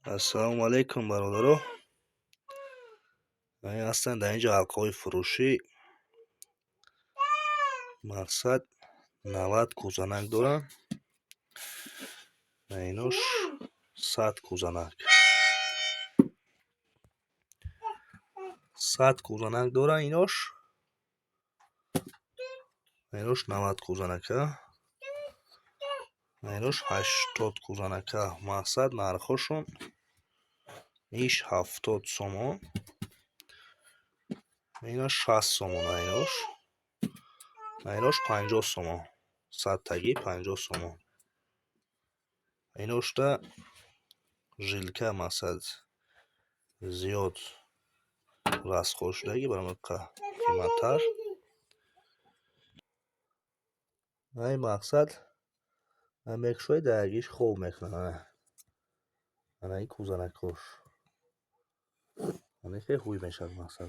Ассалому алайкум, бародаро. Ҳастанд дар инҷо ҳалқаҳои фурӯшӣ. Мақсад, 90 кӯзанак доранд. Инош 100 кӯзанак. 100 кӯзанак доранд инош. Инош 90 кӯзанака. Инош 80 кӯзанака. Мақсад, нархҳошон иш 70 сомон. Ино 60 сомон инош. Инош 50 сомон. 100-тагӣ 50 сомон. Иношда жилка, мақсад, зиёд расход шудагӣ, барои қиматтар. Ай мақсад, мекушои, дар ягиш хоб мекунад. Ана ин кӯзанакҳош. Ана хеле хуб мешавад, мақсад.